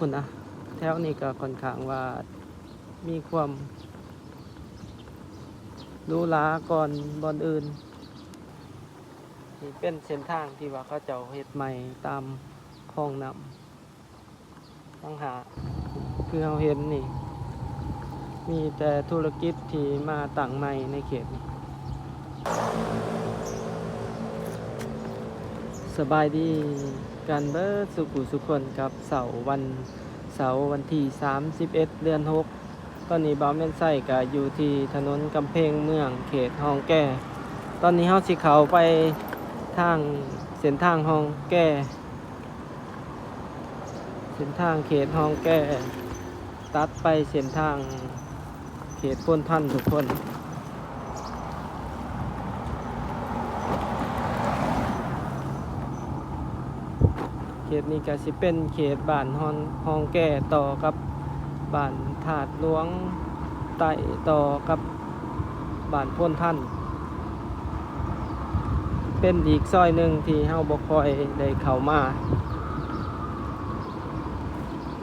ພຸ້ນນະ ແຖວນີ້ກໍຂ້ອນຂ້າງວ່າມີຄວາມຫຼູຫຼາກ່ອນບ່ອນອື່ນ. ນີ້ເປັນເສັ້ນທາງທີ່ວ່າເຂົາເຈົ້າເຮັດໃໝ່ຕາມຄອງນ້ຳ ທາງຫ້າ ຄືເຮົາເຫັນນີ້ ມີແຕ່ທຸລະກິດທີ່ມາຕັ້ງໃໝ່ໃນເຂດນີ້. ສະບາຍດີກັນເບິດສູ່ຜູ້ສູ່ຄົນ ກັບເຊົ້າວັນເສົາ ວັນທີສາມສິບເອັດ ເດືອນຫົກ. ຕອນນີ້ບ່າວແມ່ນໄຊກໍຢູ່ທີ່ຖະໜົນກຳແພງເມືອງ ເຂດຮ່ອງແກ້. ຕອນນີ້ເຮົາຊິເຂົ້າໄປທາງເສັ້ນທາງຮ່ອງແກ້ ເສັ້ນທາງເຂດຮ່ອງແກ້ ຕັດໄປເສັ້ນທາງເຂດໂພນທັນທຸກຄົນ. ເຂດນີ້ກໍຊິເປັນເຂດບ້ານຮ່ອງ ຮ່ອງແກ້ ຕໍ່ກັບບ້ານທາດຫຼວງໃຕ້ ຕໍ່ກັບບ້ານໂພນທັນ. ເປັນອີກຊອຍໜຶ່ງທີ່ເຮົາບໍ່ຄ່ອຍໄດ້ເຂົ້າມາ.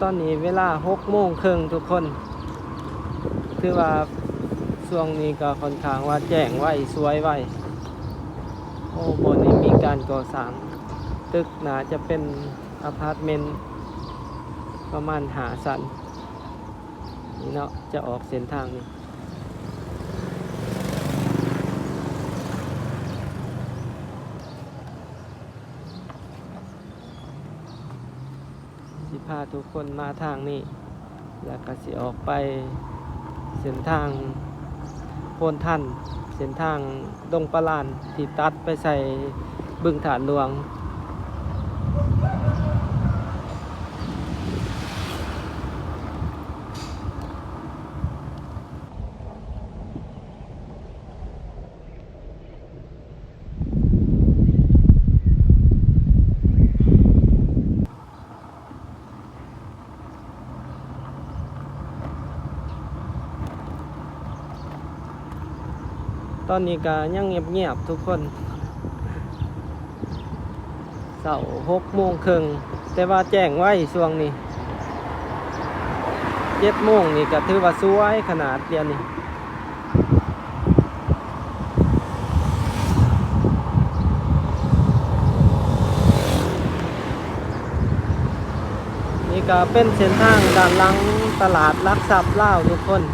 ຕອນນີ້ເວລາຫົກໂມງເຄິ່ງທຸກຄົນ ຖືວ່າຊ່ວງນີ້ກໍຂ້ອນຂ້າງວ່າແຈ້ງໄວ ສວຍໄວ. ໂອ້ ບ່ອນນີ້ມີການກໍ່ສ້າງຕຶກ ໜ້າຈະເປັນອາພາດເມັນປະມານຫ້າຊັ້ນນີ້ເນາະ. ຈະອອກເສັ້ນທາງນີ້ ຊິພາທຸກຄົນມາທາງນີ້ ແລ້ວກໍຊິອອກໄປເສັ້ນທາງໂພນທັນ ເສັ້ນທາງດົງປາລານ ທີ່ຕັດໄປໃສ່ບຶງທາດຫຼວງ. ຕອນນີ້ກໍຍັງງຽບໆທຸກຄົນ ເຊົ້າຫົກໂມງເຄິ່ງ ແຕ່ວ່າແຈ້ງໄວຊ່ວງນີ້. ເຈັດໂມງນີ້ກໍຖືວ່າສວຍຂະໜາດດຽວນີ້. ນີ້ກໍເປັນເສັ້ນທາງດ້ານຫຼັງຕະຫຼາດຫຼັກຊັບລາວທຸກຄົນ.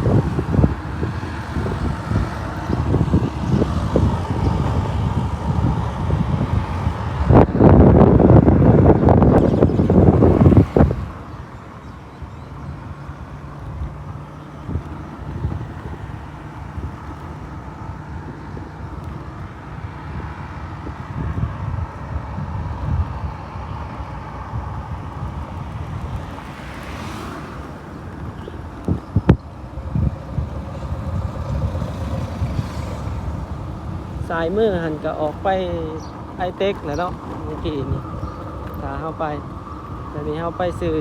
ຊ້າຍມືຫັ້ນກໍອອກໄປໄອເຕັກແລ້ວເນາະ ເມື່ອກີ້ນີ້ ຖ້າເຮົາໄປ ແຕ່ນີ້ເຮົາໄປຊື່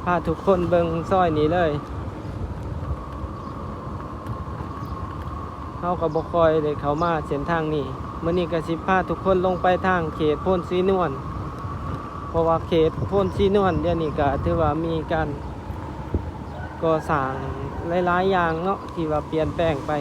ພາທຸກຄົນເບິ່ງຊອຍນີ້ເລີຍ. ເຮົາກໍບໍ່ຄ່ອຍໄດ້ເຂົ້າມາເສັ້ນທາງນີ້. ມື້ນີ້ກໍຊິພາທຸກຄົນລົງໄປທາງເຂດໂພນສີນວນ ເພາະວ່າເຂດໂພນສີນວນດຽວນີ້ກໍຖືວ່າມີການກໍ່ສ້າງຫຼາຍໆຢ່າງເນາະ ທີ່ວ່າປ່ຽນແປງໄປ.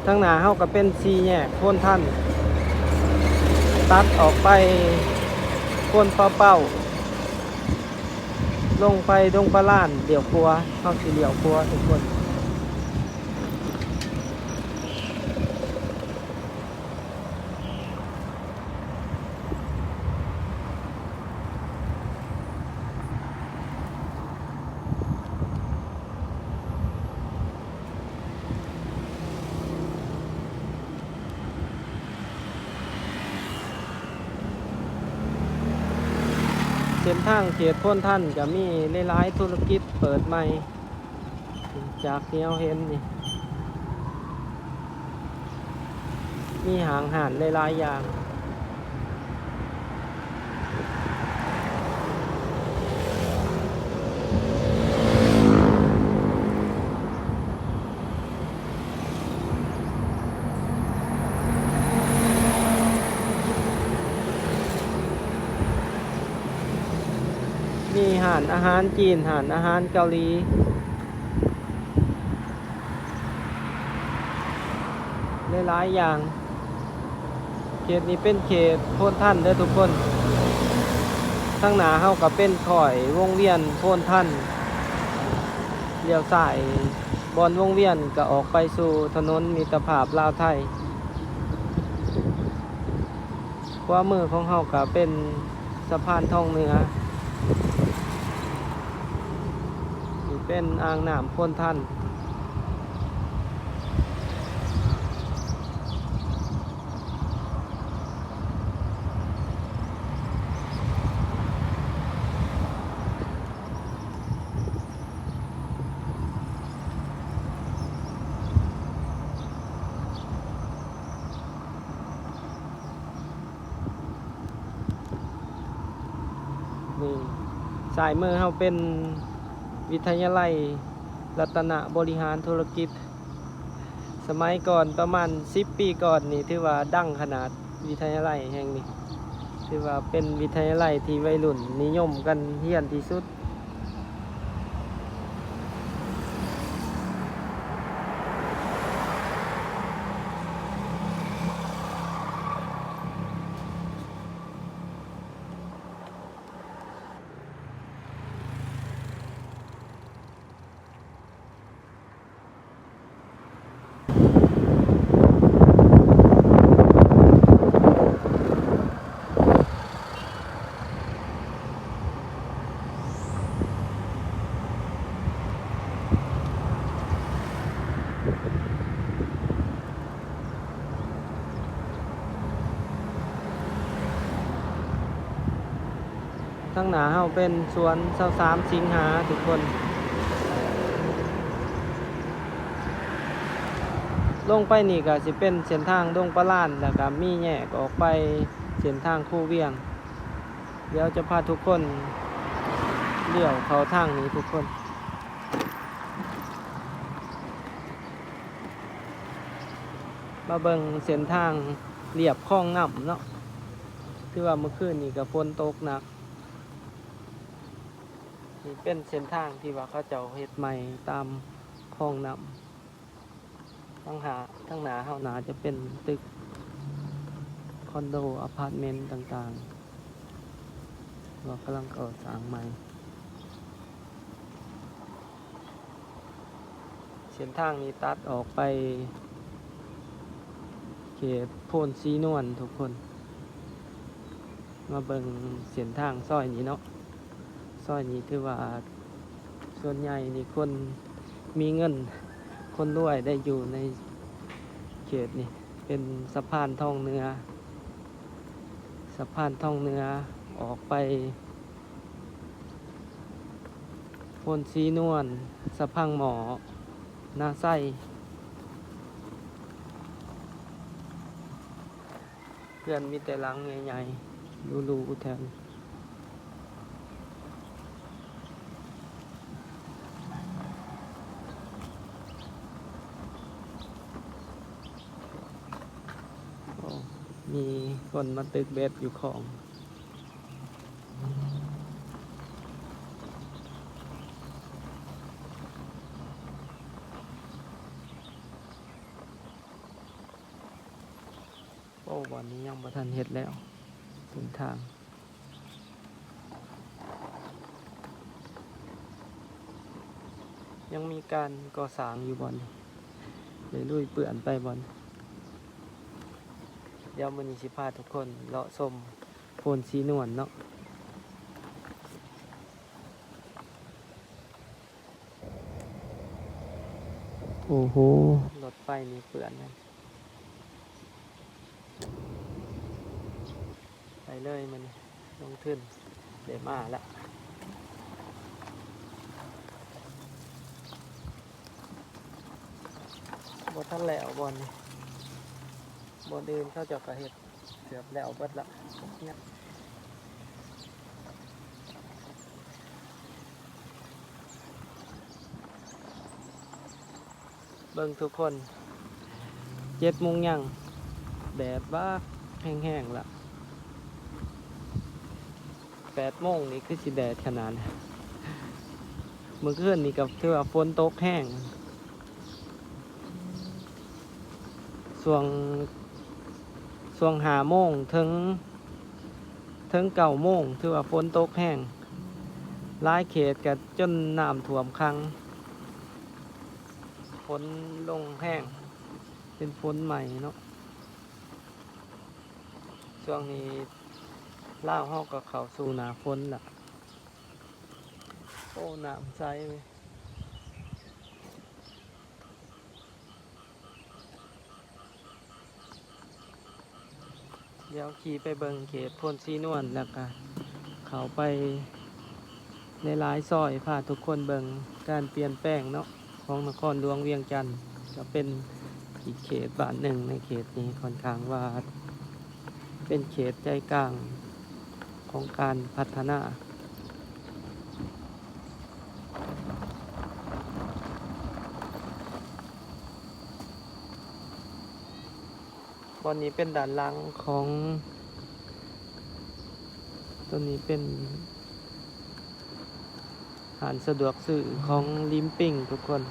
ທາງໜ້າເຮົາກໍເປັນສີ່ແຍກໂພນທັນ ຕັດອອກໄປໂພນປາເປົ້າ ລົງໄປດົງປາລານ ລ້ຽວຂວາ ເຮົາຊິລ້ຽວຂວາທຸກຄົນ. ເສັ້ນທາງເຂດໂພນທັນກໍມີຫຼາຍໆທຸລະກິດເປີດໃໝ່ ຈາກທີ່ເຮົາເຫັນນີ້ ມີຫ້າງຮ້ານຫຼາຍໆຢ່າງ. ມີຮ້ານອາຫານຈີນ, ຮ້ານອາຫານເກົາຫຼີ ຫຼາຍໆຢ່າງ. ເຂດນີ້ເປັນເຂດໂພນທັນເດີທຸກຄົນ. ທາງໜ້າເຮົາກໍເປັນຄ້ອຍວົງວຽນໂພນທັນ, ລ້ຽວຊ້າຍບ່ອນວົງວຽນກໍອອກໄປສູ່ຖະໜົນມິດຕະພາບລາວໄທ. ຂວາມືຂອງເຮົາກໍເປັນສະພານທອງເໜືອ, ນີ້ເປັນອ່າງນ້ຳໂພນທັນ. ນີ້ ຊ້າຍມືເຮົາເປັນວິທະຍາໄລລັດຕະນະບໍລິຫານທຸລະກິດ. ສະໄໝກ່ອນ ປະມານສິບປີກ່ອນນີ້ ຖືວ່າດັງຂະໜາດ. ວິທະຍາໄລແຫ່ງນີ້ ຖືວ່າເປັນວິທະຍາໄລທີ່ໄວລຸ້ນນິຍົມກັນຮຽນທີ່ສຸດ. ທາງໜ້າເຮົາເປັນສວນຊາວສາມສິງຫາທຸກຄົນ. ລົງໄປນີ້ກໍຊິເປັນເສັ້ນທາງດົງປະລານ ແລ້ວກໍມີແຍກອອກໄປເສັ້ນທາງຄູວຽງ. ດຽວຈະພາທຸກຄົນລ້ຽວເຂົ້າທາງນີ້ທຸກຄົນ. ມາເບິ່ງເສັ້ນທາງລຽບຄອງນ້ຳເນາະ, ຖືວ່າມື້ຄືນນີ້ກໍຝົນຕົກໜັກ. ນີ້ເປັນເສັ້ນທາງທີ່ວ່າເຂົາເຈົ້າເຮັດໃໝ່ຕາມຄອງນ້ຳ. ທາງໜ້າ ທາງໜ້າເຮົາໜ້າຈະເປັນຕຶກຄອນໂດ ອາພາດເມັນຕ່າງໆ ວ່າກຳລັງກໍ່ສ້າງໃໝ່. ເສັ້ນທາງນີ້ຕັດອອກໄປເຂດໂພນສີນວນທຸກຄົນ. ມາເບິ່ງເສັ້ນທາງຊອຍນີ້ເນາະ, ຊອຍນີ້ຖືວ່າສ່ວນໃຫຍ່ນີ້ຄົນມີເງິນ ຄົນລວຍໄດ້ຢູ່ໃນເຂດນີ້. ເປັນສະພານທອງເໜືອ, ສະພານທອງເໜືອອອກໄປ ໂພນສີນວນ, ສະພັງໝໍ້, ນາໄຊ. ເຮືອນມີແຕ່ຫຼັງໃຫຍ່ໆ ຫຼູໆ ແຖວນີ້. ໂອ້ ມີຄົນມາຕຶກເບັດຢູ່ຂອງ. ໂອ້ ບ່ອນນີ້ຍັງບໍ່ທັນເຮັດແລ້ວ ເສັ້ນທາງ ຍັງມີການກໍ່ສ້າງຢູ່ບ່ອນນີ້ ເລີຍລຸຍເປື້ອນໄປບ່ອນ. ດຽວມື້ນີ້ຊິພາທຸກຄົນເລາະຊົມໂພນສີນວນເນາະ. ໂອ້ໂຫ ລົດໄຟນີ້ເປື້ອນແລ້ວ. ໄປເລີຍມື້ນີ້ ລົງທຶນໄດ້ມາລະ. ບໍ່ທັນແລ້ວບ່ອນນີ້, ບ່ອນອື່ນເຂົາເຈົ້າກໍເຮັດເກືອບແລ້ວເບິດລະ. ເບິ່ງທຸກຄົນ ເຈັດໂມງຍັງ ແດດວາບແຮງໆລະ. ແປດໂມງນີ້ຄືຊິແດດຂະໜາດ. ມື້ຄືນນີ້ກໍຖືວ່າຝົນຕົກແຮງ. ຊ່ວງ ຊ່ວງຫ້າໂມງເຖິງ ເຖິງເກົ້າໂມງ ຖືວ່າຝົນຕົກແຮງ. ຫຼາຍເຂດກໍຈົນນ້ຳຖ້ວມຂັງ. ຝົນລົງແຮງ ເປັນຝົນໃໝ່ເນາະ. ຊ່ວງນີ້ລາວເຮົາກໍເຂົ້າສູ່ໜ້າຝົນລະ. ໂອ້ ນ້ຳໃສເວີຍ. ດຽວຂີ່ໄປເບິ່ງເຂດໂພນສີນວນ ແລ້ວກະເຂົ້າໄປຫຼາຍໆຊອຍ ພາທຸກຄົນເບິ່ງການປ່ຽນແປງເນາະ ຂອງນະຄອນຫຼວງວຽງຈັນ. ກະເປັນອີກເຂດບ້ານໜຶ່ງໃນເຂດນີ້ ຂ້ອນຂ້າງວ່າເປັນເຂດໃຈກາງຂອງການພັດທະນາ. ບ່ອນນີ້ເປັນດ້ານຫຼັງຂອງ ຕົວນີ້ເປັນຮ້ານສະດວກຊື້ຂອງລິມປິງທຸກຄົນ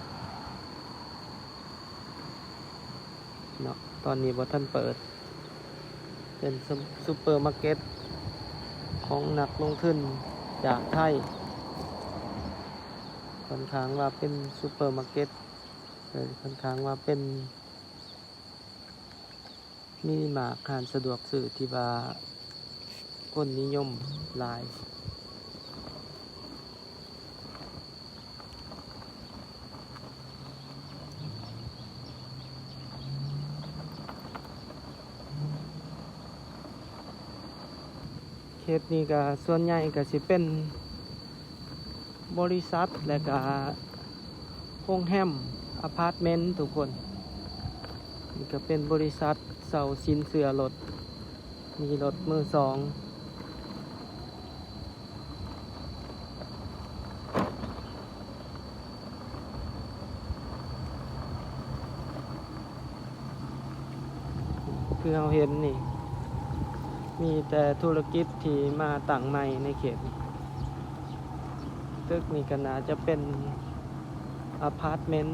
ເນາະ. ຕອນນີ້ບໍ່ທັນເປີດ. ເປັນຊຸ ຊຸບເປີມາເກັດຂອງນັກລົງທຶນຈາກໄທ. ຂ້ອນຂ້າງວ່າເປັນຊຸບເປີມາເກັດ ເອີ ຂ້ອນຂ້າງວ່າເປັນມີມາກຮ້ານສະດວກຊື້ທີ່ວ່າຄົນນິຍົມຫຼາຍ. ເຂດນີ້ກະສ່ວນໃຫຍ່ກະຊິເປັນບໍລິສັດ ແລະກະໂຮງແຮມ ອາພາດເມັນທຸກຄົນ. ນີ້ກະເປັນບໍລິສັດເຊົ່າສິນເຊື່ອລົດ ມີລົດມືສອງ. ຄືເຮົາເຫັນນີ້ ມີແຕ່ທຸລະກິດທີ່ມາຕັ້ງໃໝ່ໃນເຂດນີ້. ຕຶກນີ້ກໍໜ້າຈະເປັນອາພາດເມັນ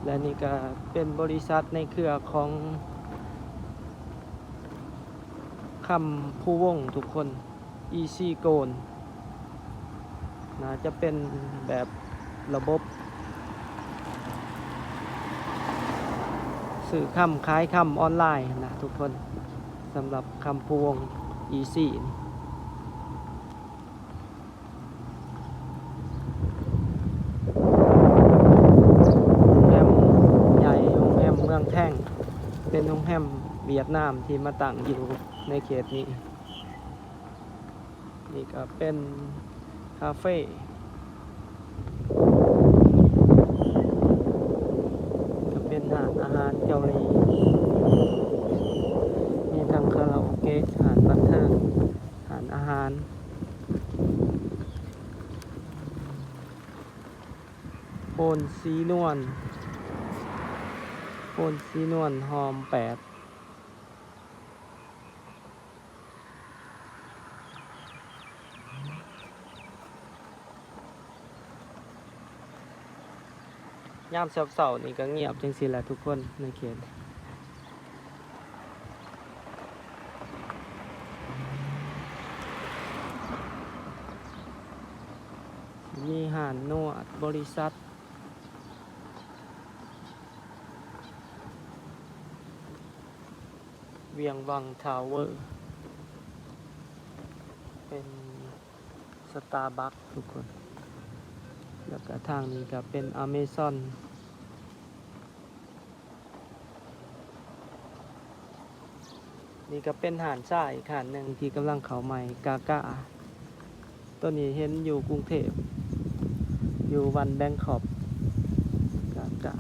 ແລະນີ້ກໍເປັນບໍລິສັດໃນເຄືອຂອງຄຳພູວົງທຸກຄົນ. ອີຊີໂກນ ໜ້າຈະເປັນແບບລະບົບຊື້ຄຳຂາຍຄຳອອນລາຍນະທຸກຄົນ ສຳລັບຄຳພູວົງ ອີຊີນີ້. ໂຮງແຮມໃຫຍ່ ໂຮງແຮມເມືອງແທງ ເປັນໂຮງແຮມຫວຽດນາມທີ່ມາຕັ້ງຢູ່ໃນເຂດນີ້. ນີ້ກໍເປັນຄາເຟ ກໍເປັນຮ້ານອາຫານເກົາຫຼີ ມີທັງຄາຣາໂອເກະ ຮ້ານບັນເທີງ ຮ້ານອາຫານ. ໂພນສີນວນ ໂພນສີນວນ ຮ່ອມແປດ. ຍາມເຊົ້າໆນີ້ກໍງຽບຈັ່ງຊີ້ແຫຼະທຸກຄົນໃນເຂດ. ມີຮ້ານນວດ ບໍລິສັດ ວຽງວັງທາວເວີ ເປັນສະຕາບັກທຸກຄົນ. ແລ້ວກະທາງນີ້ກະເປັນອາເມຊອນ. ນີ້ກະເປັນຮ້ານຊາອີກຮ້ານໜຶ່ງທີ່ກຳລັງເຂົ້າໃໝ່ ກາກາ. ໂຕນີ້ເຫັນຢູ່ກຸງເທບ ຢູ່ວັນແບງຄອກ ກາກາ.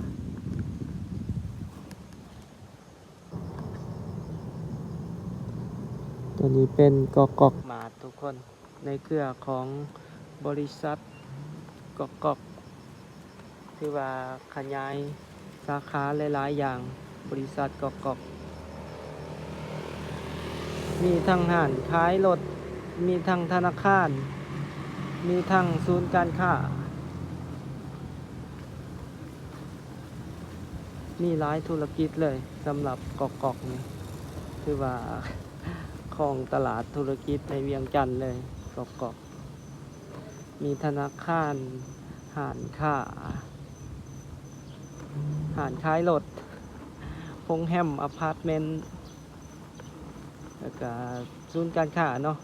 ໂຕນີ້ເປັນກອກກອກມາດທຸກຄົນ ໃນເຄືອຂອງບໍລິສັດກອກກອກ ຖືວ່າຂະຫຍາຍສາຂາຫຼາຍໆຢ່າງ ບໍລິສັດກອກກອກ. ມີທັງຮ້ານຂາຍລົດ, ມີທັງທະນາຄານ, ມີທັງສູນການຄ້າ, ມີຫຼາຍທຸລະກິດເລີຍ. ສຳລັບກອກໆນີ້ ຖືວ່າຄອງຕະຫຼາດທຸລະກິດໃນວຽງຈັນເລີຍ ກອກໆ. ມີທະນາຄານ, ຮ້ານຄ້າ, ຮ້ານຂາຍລົດ, ໂຮງແຮມ, ອາພາດເມັນ, ແລ້ວກະສູນການຄ້າເນາະ.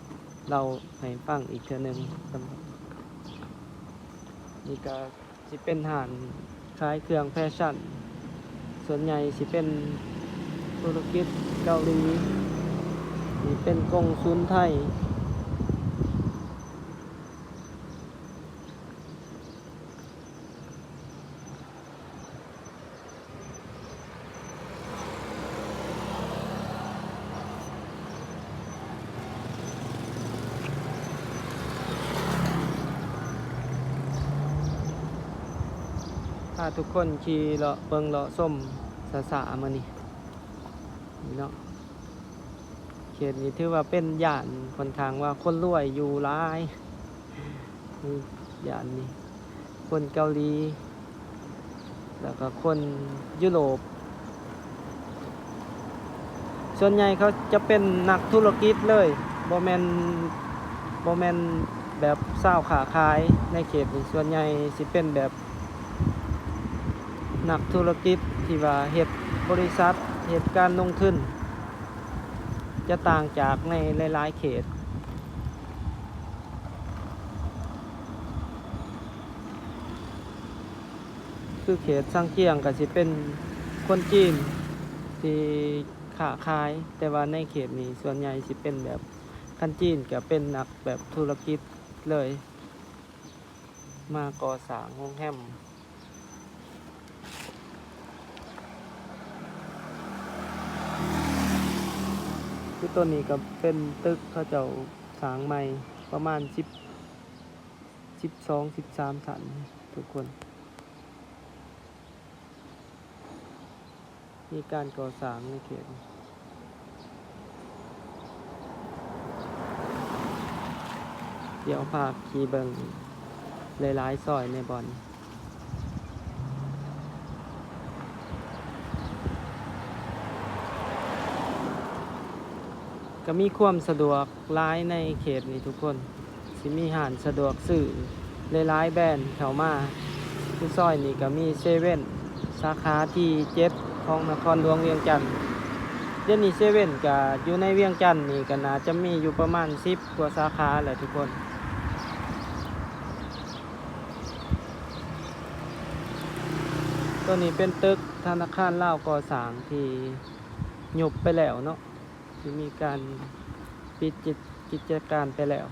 ເລົ່າໃຫ້ຟັງອີກເທື່ອໜຶ່ງ. ນີ້ກະຊິເປັນຮ້ານຂາຍເຄື່ອງແຟຊັນ, ສ່ວນໃຫຍ່ຊິເປັນທຸລະກິດເກົາຫຼີ. ນີ້ເປັນກົງສູນໄທ. ພາທຸກຄົນຂີ່ເລາະເບິ່ງເລາະຊົມຊ້າໆມື້ນີ້ ນີ້ເນາະ. ເຂດນີ້ຖືວ່າເປັນຍ່ານຂ້ອນຂ້າງວ່າຄົນລວຍຢູ່ຫຼາຍ ນີ້ ຍ່ານນີ້ ຄົນເກົາຫຼີ ແລ້ວກໍຄົນຢູໂຣບ. ສ່ວນໃຫຍ່ເຂົາຈະເປັນນັກທຸລະກິດເລີຍ ບໍ່ແມ່ນ ບໍ່ແມ່ນແບບຊາວຄ້າຂາຍໃນເຂດນີ້. ສ່ວນໃຫຍ່ຊິເປັນແບບ ນັກທຸລະກິດທີ່ວ່າເຮັດບໍລິສັດ, ເຮັດການລົງທຶນ ຈະຕ່າງຈາກໃນຫຼາຍໆເຂດ. ຄືເຂດຊາງຈຽງກໍຊິເປັນຄົນຈີນທີ່ຄ້າຂາຍ, ແຕ່ວ່າໃນເຂດນີ້ສ່ວນໃຫຍ່ຊິເປັນແບບ ຄັນຈີນກໍເປັນນັກແບບທຸລະກິດເລີຍ. ມາກໍ່ສ້າງໂຮງແຮມ. ຄືຕົວນີ້ກໍເປັນຕຶກເຂົາເຈົ້າສ້າງໃໝ່ ປະມານສິບ ສິບສອງ ສິບສາມຊັ້ນທຸກຄົນ. ມີການກໍ່ສ້າງໃນເຂດ. ດຽວພາຂີ່ເບິ່ງຫຼາຍໆຊອຍໃນບ່ອນ. ກໍມີຄວາມສະດວກຫຼາຍໃນເຂດນີ້ທຸກຄົນ. ຊິມີຮ້ານສະດວກຊື້ຫຼາຍໆແບຣນເຂົ້າມາ. ຄືຊອຍນີ້ກໍມີເຊເວັ່ນ ສາຂາທີເຈັດຂອງນະຄອນຫຼວງວຽງຈັນ. ດຽວນີ້ເຊເວັ່ນກໍຢູ່ໃນວຽງຈັນນີ້ກໍໜ້າຈະມີຢູ່ປະມານສິບກວ່າສາຂາແຫຼະທຸກຄົນ. ຕົວນີ້ເປັນຕຶກທະນາຄານລາວກໍ່ສ້າງທີ່ຍຸບໄປແລ້ວເນາະ. ທີ່ມີການປິດກິດ ກິດຈະການໄປແລ້ວ.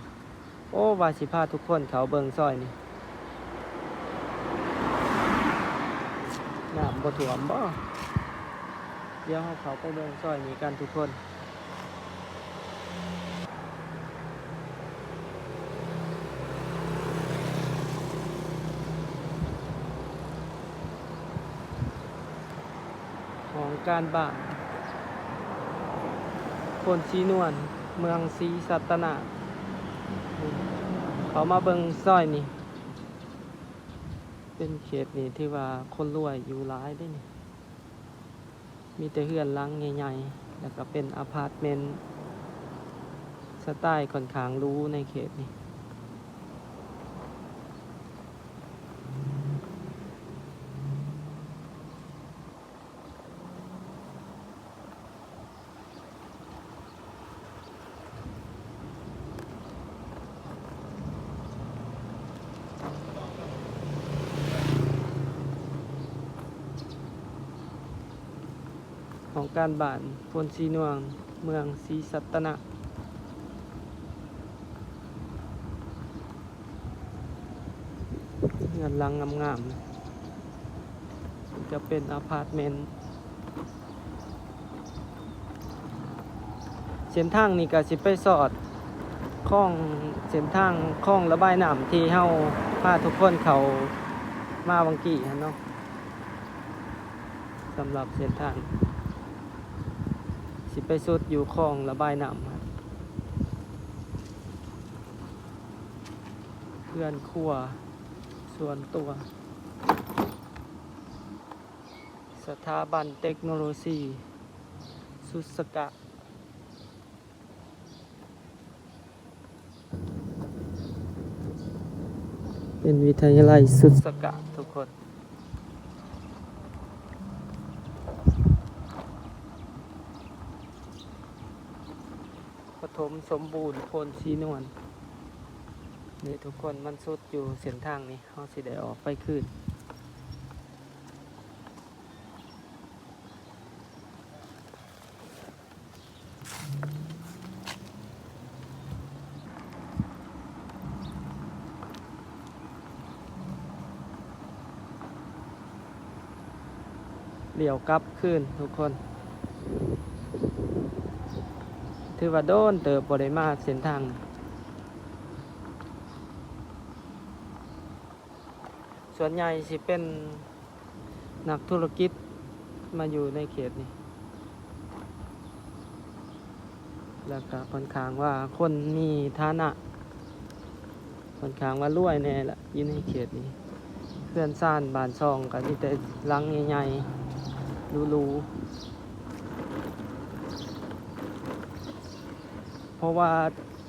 ໂອ້ ວ່າຊິພາທຸກຄົນເຂົ້າເບິ່ງຊອຍນີ້. ນ້ຳບໍ່ຖ້ວມບໍ່? ດຽວເຮົາເຂົ້າໄປເບິ່ງຊອຍນີ້ກັນທຸກຄົນ. ຫ້ອງການບ້ານໂພນສີນວນ ເມືອງສີສັດຕະນາກ. ເຂົ້າມາເບິ່ງຊອຍນີ້ ເປັນເຂດນີ້ຖືວ່າຄົນລວຍຢູ່ຫຼາຍເດ້ນີ້. ມີແຕ່ເຮືອນຫຼັງໃຫຍ່ໆ ແລ້ວກໍເປັນອາພາດເມັນ ສະໄຕລ໌ຂ້ອນຂ້າງຫຼູໃນເຂດນີ້. ຫ້ອງການບ້ານໂພນສີນວນ ເມືອງສີສັດຕະນາກ. ເຮືອນຫຼັງງາມໆ ຈະເປັນອາພາດເມັນ. ເສັ້ນທາງນີ້ກໍຊິໄປສອດຂອງ ເສັ້ນທາງຄອງລະບາຍນ້ຳທີ່ເຮົາພາທຸກຄົນເຂົ້າມາຫວ່າງກີ້ຫັ້ນເນາະ. ສຳລັບເສັ້ນທາງຊິໄປສຸດຢູ່ຄອງລະບາຍນ້ຳຫັ້ນ. ເຮືອນຄົວສ່ວນຕົວ ສະຖາບັນເຕັກໂນໂລຊີຊຸດສະກະ. ເປັນວິທະຍາໄລຊຸດສະກະທຸກຄົນ ປະຖົມສົມບູນໂພນສີນວນ. ນີ້ທຸກຄົນ ມັນສຸດຢູ່ເສັ້ນທາງນີ້ ເຮົາຊິໄດ້ອອກໄປຄືນ. ລ້ຽວກັບຄືນທຸກຄົນ ຖືວ່າໂດນເຕີບບໍ່ໄດ້ມາເສັ້ນທາງນີ້. ສ່ວນໃຫຍ່ຊິເປັນນັກທຸລະກິດມາຢູ່ໃນເຂດນີ້ ແລ້ວກະຂ້ອນຂ້າງວ່າຄົນມີຖານະ ຂ້ອນຂ້າງວ່າລວຍແດ່ລະ ຢູ່ໃນເຂດນີ້. ເຮືອນຊານບ້ານຊ່ອງກະມີແຕ່ຫຼັງໃຫຍ່ໆ ຫຼູໆ ເພາະວ່າ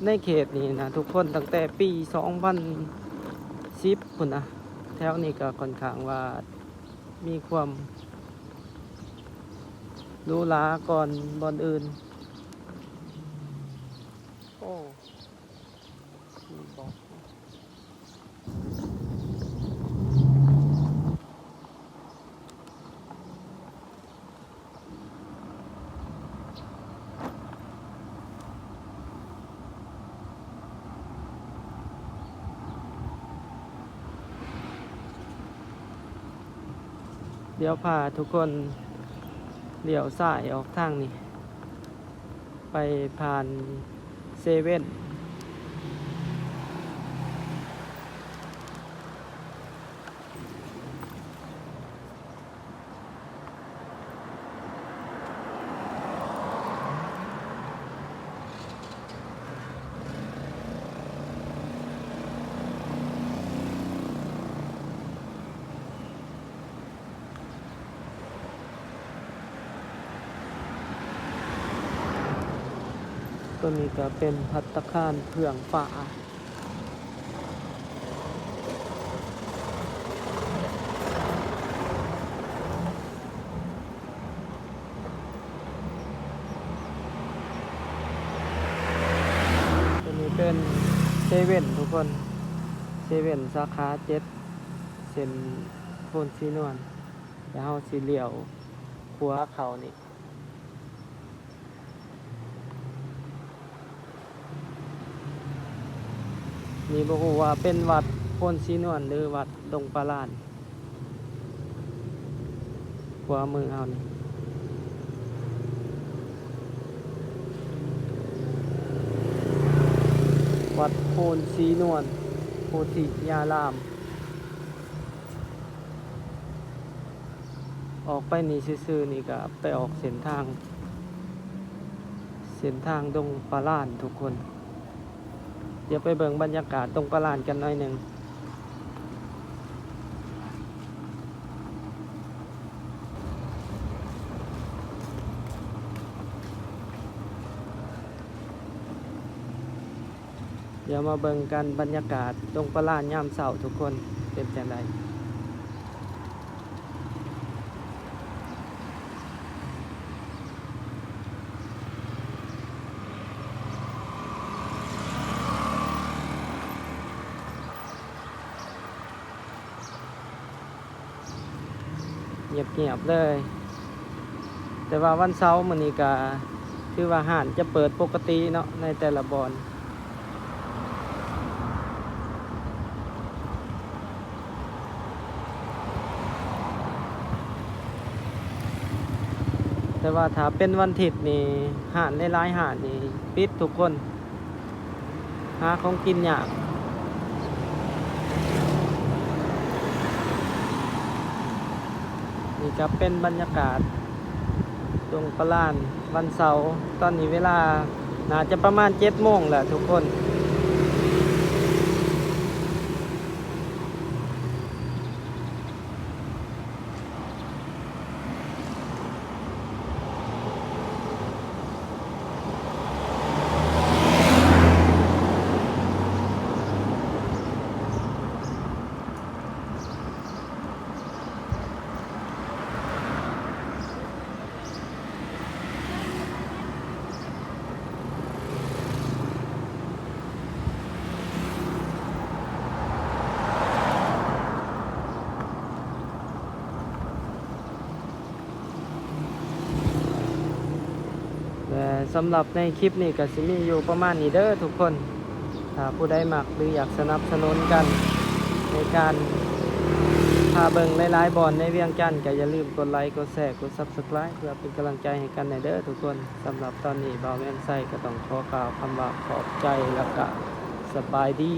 ໃນເຂດນີ້ນະທຸກຄົນ ຕັ້ງແຕ່ປີສອງພັນສິບພຸ້ນນະ ແຖວນີ້ກໍຂ້ອນຂ້າງວ່າມີຄວາມຫຼູຫຼາກ່ອນບ່ອນອື່ນ. ໂອ້ ມີບອກ. ດຽວພາທຸກຄົນລ້ຽວຊ້າຍອອກທາງນີ້ ໄປຜ່ານເຊເວັນ. ໂຕນີ້ກະເປັນພັດຕາຄານເຟືອງຟ້າ. ໂຕນີ້ເປັນເຊເວັນທຸກຄົນ ເຊເວັນສາຂາເຈັດ ເສັ້ນໂພນສີນວນ ແລ້ວເຮົາຊິລ້ຽວຂວາເຂົ້ານີ້. ນີ້ບໍ່ຮູ້ວ່າເປັນວັດໂພນສີນວນ ຫຼື ວັດດົງປາລານ ຂວາມືເຮົານີ້ ວັດໂພນສີນວນໂພທິຍາລາມ. ອອກໄປນີ້ຊື່ໆ ນີ້ກະໄປອອກເສັ້ນທາງ ເສັ້ນທາງດົງປາລານທຸກຄົນ. ດຽວໄປເບິ່ງບັນຍາກາດດົງປາລານກັນໜ້ອຍໜຶ່ງ. ດຽວມາເບິ່ງກັນບັນຍາກາດດົງປາລານຍາມເຊົ້າທຸກຄົນ ເປັນຈັ່ງໃດ? ງຽບໆ ເລີຍ. ແຕ່ວ່າວັນເສົາມື້ນີ້ກະຖືວ່າຮ້ານຈະເປີດປົກກະຕິເນາະ ໃນແຕ່ລະບ່ອນ. ແຕ່ວ່າຖ້າເປັນວັນທິດນີ້ ຮ້ານຫຼາຍໆ ຮ້ານນີ້ປິດທຸກຄົນ. ຫາຂອງກິນຍາກ. ນີ້ກະເປັນບັນຍາກາດດົງປາລານວັນເສົາ. ຕອນນີ້ເວລາໜ້າຈະປະມານເຈັດໂມງແລ້ວທຸກຄົນ. ສຳລັບໃນຄລິບນີ້ກໍຊິມີຢູ່ປະມານນີ້ເດີທຸກຄົນ. ຖ້າຜູ້ໃດມັກ ຫຼື ຢາກສະໜັບສະໜູນກັນໃນການພາເບິ່ງຫຼາຍໆບ່ອນໃນວຽງຈັນ ກໍຢ່າລືມກົດໄລ ກົດແຊ ກົດ Subscribe ເພື່ອເປັນກຳລັງໃຈໃຫ້ກັນແດ່ເດີທຸກຄົນ. ສຳລັບຕອນນີ້ ບ່າວແມ່ນໄຊກໍຕ້ອງຂໍກ່າວຄຳວ່າຂອບໃຈ ແລ້ວກໍສະບາຍດີ.